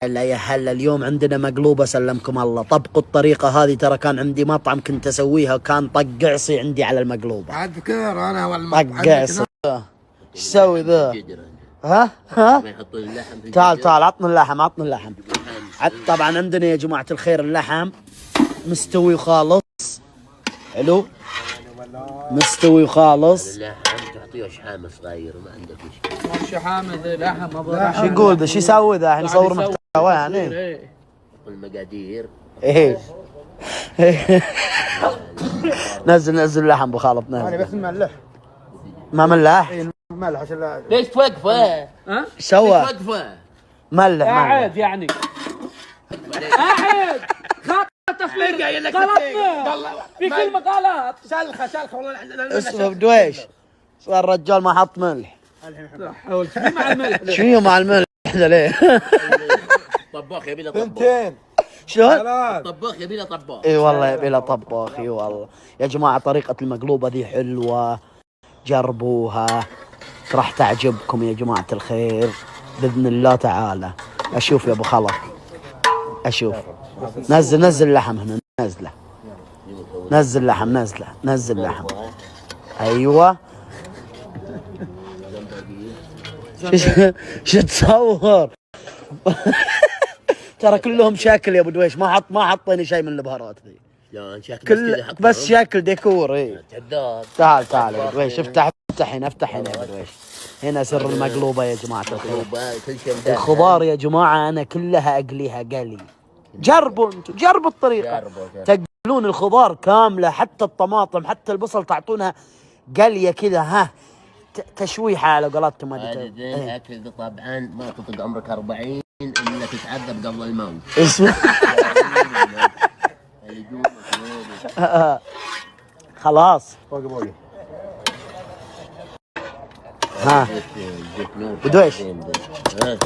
هلا يا هلا، اليوم عندنا مقلوبة سلمكم الله. طبقوا الطريقة هذه، ترى كان عندي مطعم كنت اسويها وكان طق عصي عندي على المقلوبة. اذكر انا والمطعم طق عصي. ايش تسوي ذا؟ ها ها، ما يحطون اللحم في تعال الجدر. تعال، عطنا اللحم عطنا اللحم. طبعا عندنا يا جماعة الخير اللحم مستوي وخالص. حلو، مستوي وخالص. اللحم تعطيه شحامه صغير وما عندك مشكلة. شحامة ذي لحم ابو شو يقول ذا؟ شو يسوي ذا؟ الحين يصور يسوي. محتوى يعني. إيه. المقادير. ايه نزل نزل اللحم ابو خالد، انا نزل. بس مملح. ما ملح؟ ملح عشان لا ليش توقفه؟ ها؟ ايش سوى؟ توقفه؟ ملح ملح. قاعد يعني قاعد خط تصوير غلطنا في كلمة غلط. شلخه شلخه والله. اسمه بدويش، صار الرجال ما حط ملح. لا حول، شو مع الملح؟ شنو مع الملح ذا ليه؟ طباخ يبي له طباخ. ثنتين شلون؟ ثلاث. طباخ يبي له طباخ. اي والله يبي له طباخ. اي والله يا جماعة طريقه المقلوبة ذي حلوة، جربوها راح تعجبكم يا جماعة الخير باذن الله تعالى. اشوف يا ابو خلف، اشوف. نزل نزل اللحم هنا، نزله نزل لحم، نزله نزل لحم. ايوه، شو تصور؟ ترى كلهم شكل يا ابو دويش، ما حطيني شيء من البهارات ذي. شلون شكل؟ كل بس شكل ديكور. اي كذاب. تعال تعال يا ابو دويش، افتح افتح هنا، افتح هنا يا ابو دويش. هنا سر المقلوبة يا جماعة الخير. مقلوبة كل شيء مدهن. الخضار يا جماعة انا كلها اقليها قلي. جربوا انتم، جربوا الطريقة. جربوا، جربوا. تقلون الخضار كاملة، حتى الطماطم حتى البصل تعطونها قليه كذا، ها تشويحه على قولتهم ما هذا ادري. ذا إيه. الاكل ذا طبعا ما تطق عمرك 40 الا تتعذب قبل الموت. اسمع. اللي جوا مقلوبة. خلاص. فوق فوق. ها. زيت نور. بدويش. زين ذا. ها.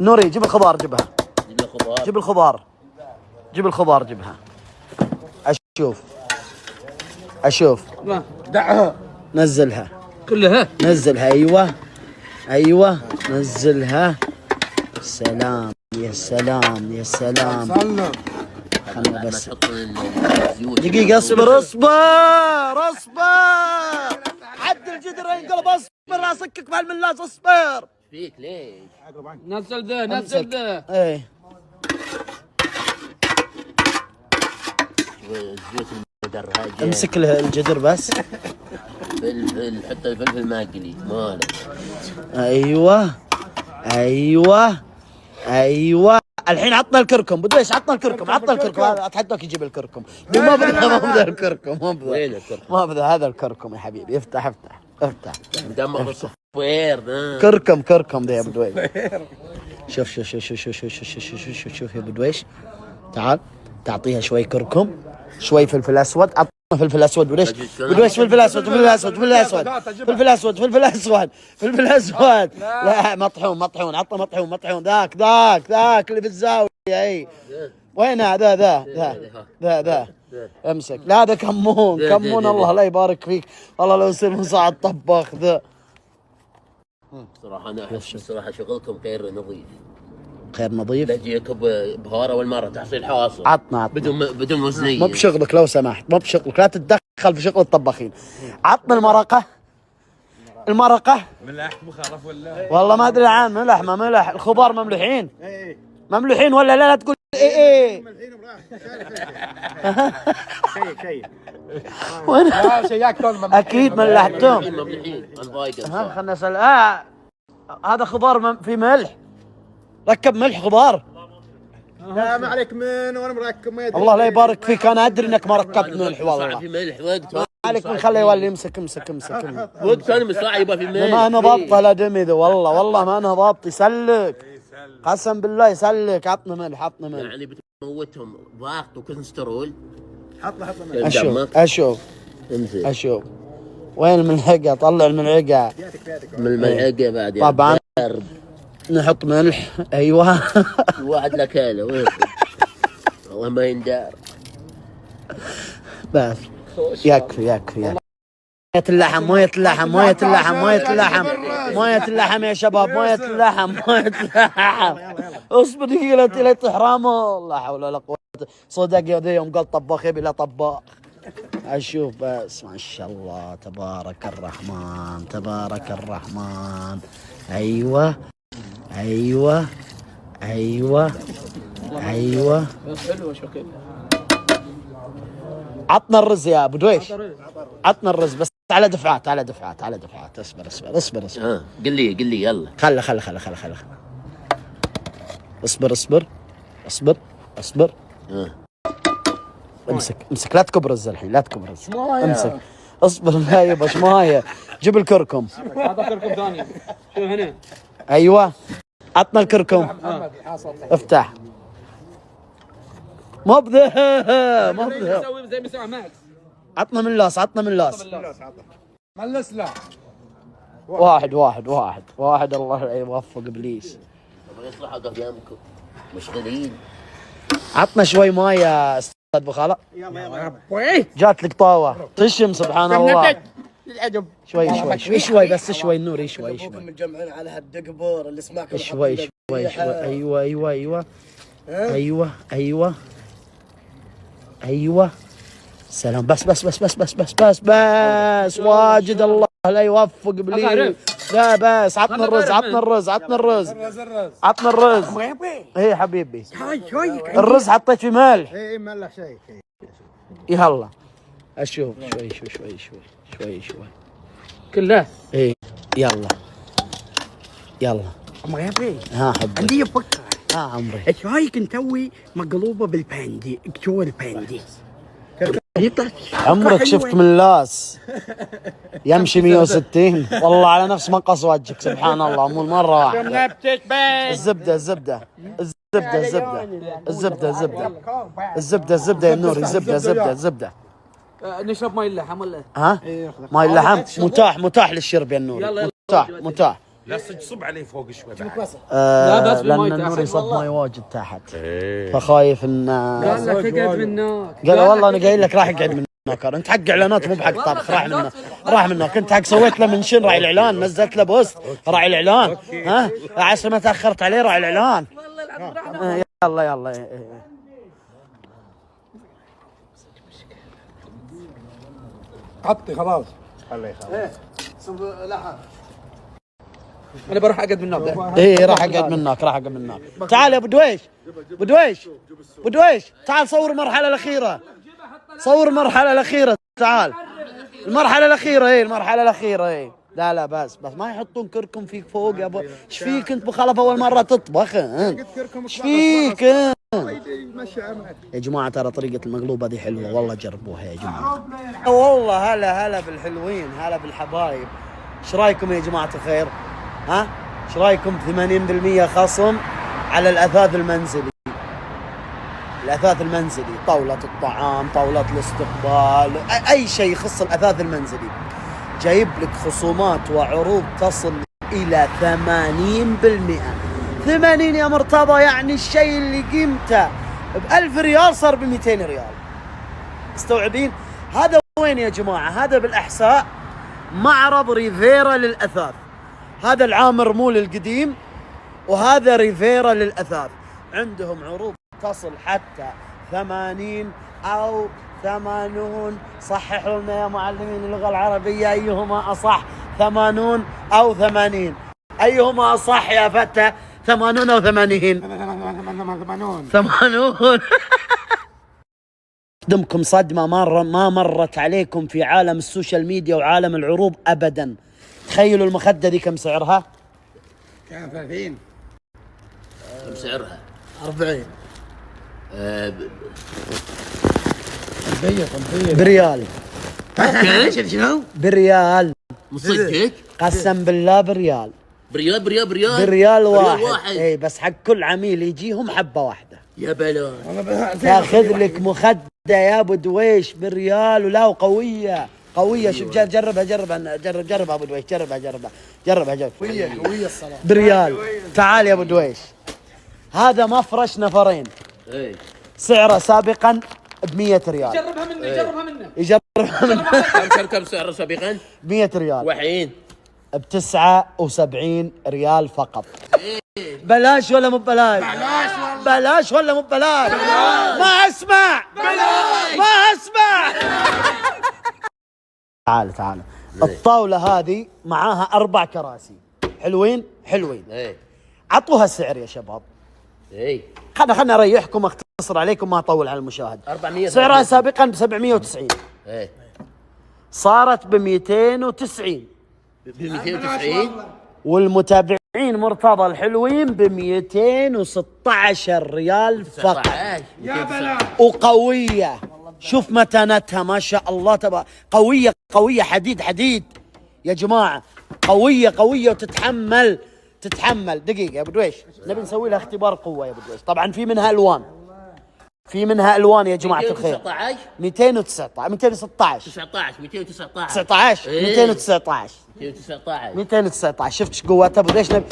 نوري جيب الخضار جيبها. جيب له خضار. جيب الخضار، جيب الخضار جيبها. اشوف اشوف. لا دعها. نزلها كلها. نزلها. ايوه ايوه نزلها. سلام يا سلام يا سلام. سلم. خلنا بعد ما بس تحط الزيوت. دقيقة، اصبر اصبر اصبر، عد الجدر ينقلب، اصبر لا اصكك بهالملاز، اصبر. فيك ليش؟ نزل ذا نزل ذا. ايه. الزيوت المدرجة. امسك له الجدر بس. فلفل، حتى الفلفل ماقلي ماله. ايوه ايوه ايوه. الحين عطنا الكركم بدويش، عطنا الكركم، عطنا الكركم. هذا اتحداك يجيب الكركم. ما بدا ما بدا الكركم، ما بدا. وين الكركم؟ ما بدا هذا الكركم يا حبيبي. افتح افتح افتح. مدمر الصفير ذا. كركم كركم ذا يا بدويش. شوف شوف شوف شوف شوف شوف شوف شوف شوف شوف شوف يا بدويش. تعال تعطيها شوي كركم، شوي فلفل اسود. عطنا فلفل اسود وليش؟ بدويش فلفل اسود، فلفل اسود، فلفل اسود، فلفل اسود، فلفل اسود، فلفل اسود. لا مطحون مطحون، عطنا مطحون مطحون. ذاك ذاك ذاك اللي في الزاوية. اي وين هذا؟ ذا ذا ذا ذا امسك. لا هذا كمون ذا- كمون. ذا- ذا. الله لا يبارك فيك، والله لو يصير مساعد طباخ ذا. صراحة انا احس الصراحة شغلكم غير نظيف. خير نظيف. لا يجيك بهار اول مرة تحصيل حاصل. عطنا عطنا. بدون وزنيه. مو بشغلك لو سمحت، مو بشغلك، لا تتدخل في شغل الطباخين. عطنا المرقه، المرقه. ملح مخالف ولا؟ والله ما ادري عن ملح ما ملح. الخضار مملوحين؟ اي. مملوحين ولا لا؟ لا تقول اي اي. الحين براحتك. شيء شيء. وين؟ لا شياك تون. اكيد ملحتهم. مملحين انا ضايق. ها خلنا نسال. هذا خضار في ملح؟ ركب ملح خضار. لا ما عليك من وانا مركب ما يدري. الله لا يبارك فيك، انا ادري انك ما ركبت ملح والله. في ملح وقت. عليك من خله يولي. امسك امسك امسك امسك. وقت انا مساعي يبغى في ملح. ما انا ضابطه لا دمي ذا، والله والله ما انا ضابط. يسلك قسم بالله يسلك. عطنا ملح عطنا ملح. يعني بتموتهم ضغط وكوليسترول. حط له حط له ملح. اشوف اشوف. امسك. اشوف وين الملحقه، طلع الملعقه. بياتك بياتك. من الملعقه بعد يعني. طبعا. ضرب. نحط ملح. ايوه. واحد لكاله وين؟ والله ما يندار. بس يكفي يكفي يكفي. اللحم، مويه اللحم، مويه اللحم، مويه اللحم، مويه اللحم يا شباب، مويه اللحم، مويه اللحم. اصبر دقيقة، لا يطيح رامو. لا حول ولا قوة. صدق يا ذي يوم قال طباخ يبي له طباخ. اشوف بس، ما شاء الله تبارك الرحمن، تبارك الرحمن. ايوه ايوه ايوه ايوه. حلوة شو كيف. عطنا الرز يا ابو دويش، عطنا الرز بس على دفعات، على دفعات، على دفعات. اصبر اصبر اصبر اصبر. ها قل لي قل لي يلا. خله خله خله خله خله، اصبر اصبر اصبر اصبر. ها. امسك امسك، لا تكب رز الحين، لا تكب رز، امسك اصبر. لا يبا شمايه، جيب الكركم. هذا كركم ثاني، شوف هنا. ايوه عطنا الكركم، افتح. مبدع مبدع. سوي زي ما سوى ماكس. عطنا من لاس، عطنا من لاس. ملس لا. واحد واحد واحد واحد. الله يوفق ابليس. ابغى يصلح افلامكم مشغولين. عطنا شوي ماي يا استاذ ابو خالد. يلا يلا. جات لك طاوه تشم، سبحان الله. للعجب. شوي شوي شوي شوي بس شوي النوري، شوي شوي متجمعين على هالدقبور اللي سمعكم. شوي شوي شوي. ايوه ايوه ايوه ايوه ايوه ايوه. سلام. بس بس بس بس بس بس بس بس واجد. الله لا يوفق ابليس. لا بس عطنا الرز، عطنا الرز، عطنا الرز، عطنا الرز. ايه حبيبي، الرز حطيت فيه ملح. اي ملح شيء. يلا اشوف شوي شوي شوي شوي شوي شوي. كله. ايه يلا يلا. ها حبي. عندي فكرة. ها عمري. ايش رايك نسوي مقلوبة بالباندي، قشور الباندي؟ يطلع عمرك شفت ملاس يمشي 160؟ والله على نفس مقص وجهك، سبحان الله، مو مرة واحدة. الزبدة الزبدة الزبدة الزبدة الزبدة الزبدة الزبدة الزبدة يا النوري، الزبدة الزبدة الزبدة. نشرب ماي اللحم ولا؟ ها ماي اللحم متاح، متاح للشرب يا النوري. يلا. متاح متاح. لا صدق صب عليه فوق شوي بعد. لا بس لان بالماي تحت. النوري صب ماي واجد تحت، فخايف ان قال لك اقعد من هناك. قال والله انا قايل لك راح اقعد من هناك. انت حق اعلانات مو بحق طبخ. راح من هناك، راح من هناك. انت حق سويت له mention راعي الاعلان، نزلت له post راعي الاعلان. ها عسى ما تاخرت عليه راعي الاعلان. والله العظيم راح. يلا يلا. إيه، إيه. عطي خلاص. انا بروح اقعد من هناك. ايه راح اقعد من هناك، راح اقعد من هناك. تعال يا ابو دويش، ابو دويش، ابو دويش، تعال صور المرحلة الاخيرة، صور المرحلة الاخيرة، تعال المرحلة الاخيرة. ايه المرحلة الاخيرة. ايه لا لا بس بس ما يحطون كركم فيك فوق يا ابو. ايش فيك انت بخلف اول مرة تطبخ انت؟ ايش فيك انت؟ مشي عمك. يا جماعة ترى طريقه المقلوبة دي حلوة والله، جربوها يا جماعة. والله هلا هلا بالحلوين، هلا بالحبايب. ايش رايكم يا جماعة الخير؟ ها؟ ايش رايكم 80% خصم على الاثاث المنزلي؟ الاثاث المنزلي، طاولة الطعام، طاولة الاستقبال، اي شيء يخص الاثاث المنزلي. جايب لك خصومات وعروض تصل الى 80%. 80 يا مرتضى، يعني الشيء اللي قيمته ب 1000 ريال صار ب 200 ريال. مستوعبين؟ هذا وين يا جماعة؟ هذا بالاحساء، معرض ريفيرا للاثاث. هذا العامر مول القديم، وهذا ريفيرا للاثاث. عندهم عروض تصل حتى 80 او 80. صححوا لنا يا معلمين اللغة العربية، ايهما اصح، 80 او 80؟ ايهما اصح يا فتى، 80 او 80؟ 80. 80. دمكم صدمة مرة ما مرت عليكم في عالم ال social media وعالم العروض أبدا. تخيلوا المخدة دي كم سعرها؟ كان 30. كم سعرها؟ 40. بريال. شنو؟ بريال. مصدق؟ قسم بالله بريال. بريال بريال بريال بريال واحد, واحد. اي بس حق كل عميل يجيهم حبة واحدة. يا بلا. تاخذ لك مخدة يا ابو دويش بريال، ولا وقوية قوية. شوف جربها جربها جرب جربها ابو دويش، جربها جربها جربها جربها. قوية قوية الصراحة. بريال. تعال يا ابو دويش، هذا مفرش نفرين، ايه سعره سابقا ب 100 ريال. جربها مني، جربها منه. كم كم كم سعره سابقا؟ 100 ريال. وحين ب 79 ريال فقط. بلاش ولا مو ببلاش؟ بلاش والله. بلاش ولا مو ببلاش؟ ما اسمع. بلاش. ما اسمع. تعال تعال، الطاولة هذه معاها 4 كراسي حلوين حلوين. ايه عطوها سعر يا شباب. ايه خلنا اريحكم، اختصر عليكم، ما اطول على المشاهد. 400. سعرها سابقا ب 790، ايه صارت ب 290. ب 290. والمتابعين مرتضى الحلوين ب 216 ريال فقط. يا بلا. وقوية، شوف متانتها ما شاء الله تبارك، قوية قوية، حديد حديد يا جماعة، قوية قوية وتتحمل تتحمل. دقيقة يا ابو دويش، نبي نسوي لها اختبار قوة يا ابو دويش. طبعا في منها الوان، في منها الوان يا جماعة الخير. 219. 219 216 19 219 19. إيه. 219. 219. 219. شفت ايش قوتها ابو دويش؟ نبي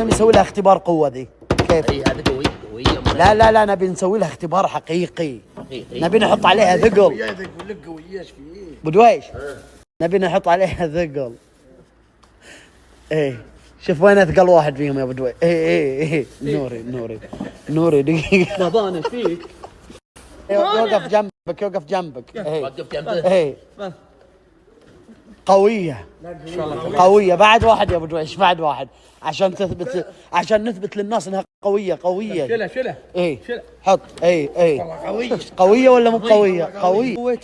نسوي لها اختبار قوة ذي كيف؟ اي هذا قوي قوية مرة. لا لا لا، نبي نسوي لها اختبار حقيقي. حقيقي. نبي نحط عليها ثقل بدويش، نبي نحط عليها ثقل. ايه شوف وين اثقل واحد فيهم يا بدوي. ايه ايه ايه نوري نوري نوري دقيقة. بابا انا ايش فيك؟ يوقف جنبك، يوقف جنبك. ايه وقف جنبه. ايه قوية قوية. بعد واحد يا ابو دويش، بعد واحد عشان تثبت، عشان نثبت للناس انها قوية قوية. شيلها شيلها. ايه حط. ايه ايه قوية قوية ولا مو قوية؟ قوية.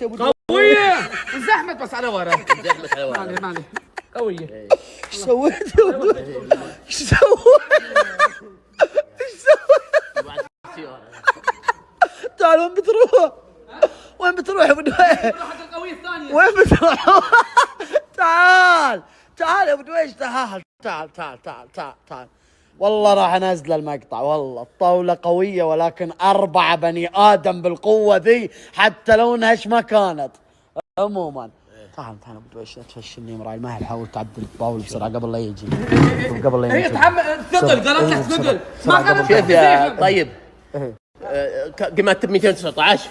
قوية. زحمت بس على ورا. زحمة على ورا. ما عليه ما عليه، قوية. ايش سويت يا ابو دويش؟ ايش سويت؟ ايش سويت؟ تعال، وين بتروح؟ وين بتروح يا ابو دويش؟ حق القوية الثانية. وين بتروح؟ تعال تعال يا ابو دويش، تعال تعال تعال تعال تعال تعال. والله راح انزل المقطع. والله الطاولة قوية، ولكن 4 بني آدم بالقوة ذي حتى لو انها ايش ما كانت. عموما تعال تعال ابو دويش، لا تفشلني مراي الماهر، حاول تعدل الطاولة بسرعة قبل لا يجي، قبل لا هي يجي. تحمل ثقل، قالت لك ثقل، ما قالت لك شوف يا زحمة. طيب. قيمة 219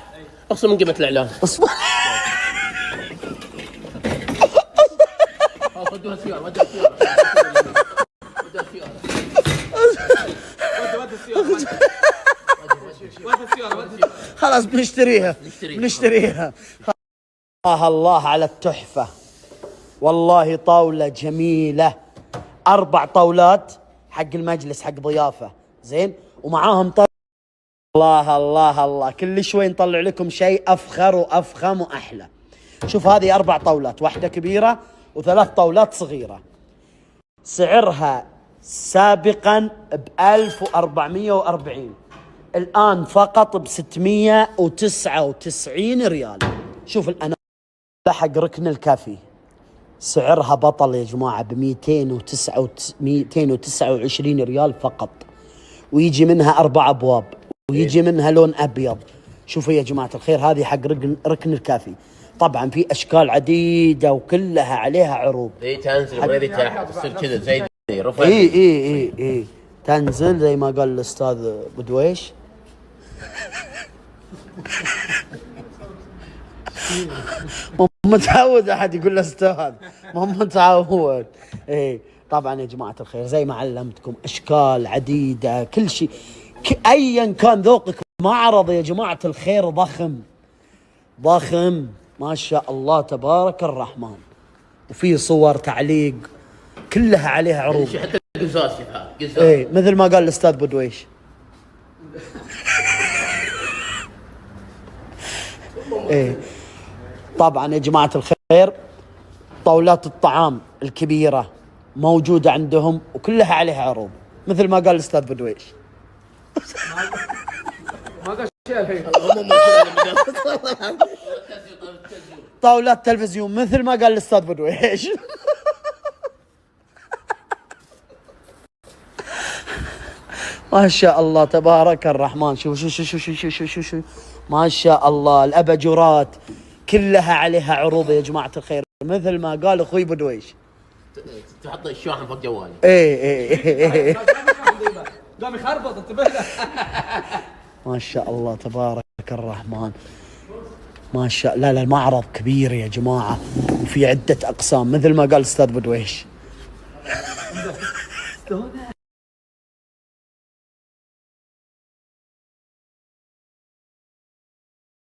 اخصم من قيمة الاعلان. اصبر. ودوها سيارة، ودوها سيارة. ودوها سيارة. خلاص بنشتريها بنشتريها. الله الله على التحفة، والله طاولة جميلة. 4 طاولات حق المجلس، حق ضيافة زين، ومعاهم طاولة. الله الله الله، كل شوي نطلع لكم شيء أفخر وأفخم وأحلى. شوف هذه 4 طاولات، واحدة كبيرة و3 طاولات صغيرة. سعرها سابقا ب 1440، الآن فقط ب 699 ريال. شوف الآن حق ركن الكافي سعرها بطل يا جماعة ب 229 ريال فقط، ويجي منها 4 أبواب، ويجي منها لون أبيض. شوفوا يا جماعة الخير، هذه حق ركن الكافي. طبعا في أشكال عديدة وكلها عليها عروض. اي تنزل وهذه تحت تصير كذا زي ذي رفع. اي اي اي اي تنزل زي ما قال الأستاذ بدويش. مو متعود احد يقول له استاذ، مو متعود. ايه طبعا يا جماعة الخير زي ما علمتكم اشكال عديدة، كل شيء، ايا كان ذوقك. معرض يا جماعة الخير ضخم ضخم ما شاء الله تبارك الرحمن، وفي صور تعليق كلها عليها عروض. حتى قزاز شوفها قزاز. ايه مثل ما قال الاستاذ بدويش. ايه طبعا يا جماعة الخير طاولات الطعام الكبيرة موجودة عندهم وكلها عليها عروض مثل ما قال الاستاذ بدويش. ما قال شيء الحين. طاولات تلفزيون مثل ما قال الاستاذ بدويش. ما شاء الله تبارك الرحمن. شوف شوف شوف شوف شوف شوف شوف شوف ما شاء الله، الاباجورات كلها عليها عروض يا جماعة الخير مثل ما قال اخوي بدويش. تحط الشاحن فوق جوالي. ايه ايه ايه. قام يخربط، انتبه له. ما شاء الله تبارك الرحمن. ما شاء، لا لا، المعرض كبير يا جماعة، وفي عده اقسام مثل ما قال استاذ بدويش.